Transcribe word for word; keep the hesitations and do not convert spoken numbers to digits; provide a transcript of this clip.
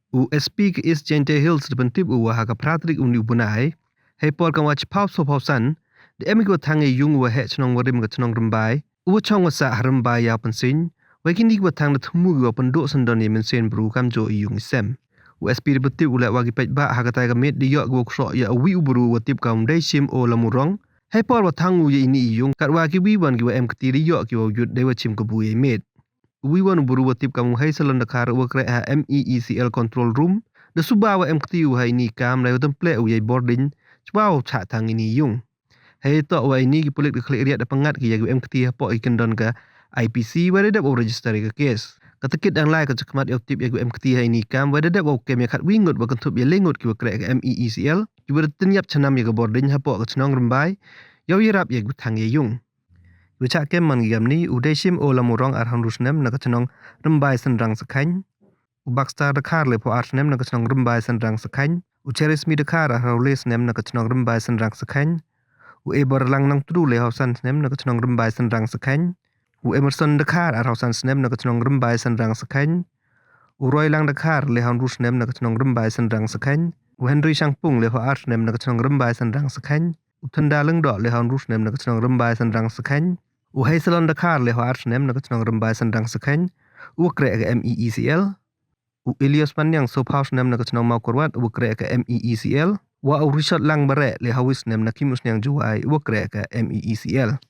U S P ka East Jaintia Hills da pyntip u wa ha ka phra tarik uni u bnai, hei por kam wa chiphaw sawphaw san, da em ki wa thang ya yung wa heh chnong warim ka chnong Rymbai, u wa chong wa sah ha Rymbai ya pynsing, wa kini ki wa thang da thmu ki wa pynduh syndon ya mynsiem bru kamjooh i yung i sem. U S P da pyntip u leh wa ki paidbah ha katai ka miet da yoh ki wa ksoh ya uwi u bru wa tip kam u Dei Shim O Lamurong, hei por wa thang u ya ini i yung, kat wa ki wi wan ki wa em kti da yoh ki wa u yut dei wa chim kabu ya i miet. Uwi wan u bru wa tip kam u Heisalon Dkhar u wa kreh ha M E E C L control room, da suba wa em kti u ha ini i kam, lai wa tympleh u ya i bording, chwa u chah thang ini i yung. Hei toh wa ini ki pulit ka Khliehriat da pyngat ki ya ki wa em kti hapoh i kyndon ka I P C, wa da dep u register ya ka case. Ka takit dang lai ka chakhmat ya u tip ya ki wa em kti ha ini i kam, wa da dep u kem ya khatwi ngut wa kynthup ya le ngut ki wa kreh ka M E E C L, ki wa da tynyap chanam ya ka bording hapoh ka chnong Rymbai, yow yarap ya ki wa thang ya yung. Ki wa chah kem man ki kamni, u Dei Shim O Lamurong arphaw ynru snem na ka chnong Rymbai Synrang Sakhain, u Baxter Dkhar lephaw ar snem na ka chnong Rymbai Synrang Sakhain, u Cherismi Dkhar arphaw le snem na ka chnong Rymbai Synrang Sakhain, u Eberlang Nangtru lephaw san snem na ka chnong Rymbai Synrang Sakhain, u Emerson Dkhar arphaw san snem na ka chnong Rymbai Synrang Sakhain, u Roylang Dkhar lephaw ynru snem na ka chnong Rymbai Synrang Sakhain, u Henry Shangpung lephaw ar snem na ka chnong Rymbai Synrang Sakhain, u Thanda Lyngdoh lephaw ynru snem na ka chnong Rymbai Synrang Sakhain, u Heisalon Dkhar lephaw ar snem na ka chnong Rymbai Synrang Sakhain, u wa kreh ka M E E C L, u Elias Panyang sawphaw snem na ka chnong Mawkyrwat, u wa kreh ka M E E C L, wa u Richard Langbareh lephaw wi snem na Khimusniang Jowai, u wa kreh ka M E E C L.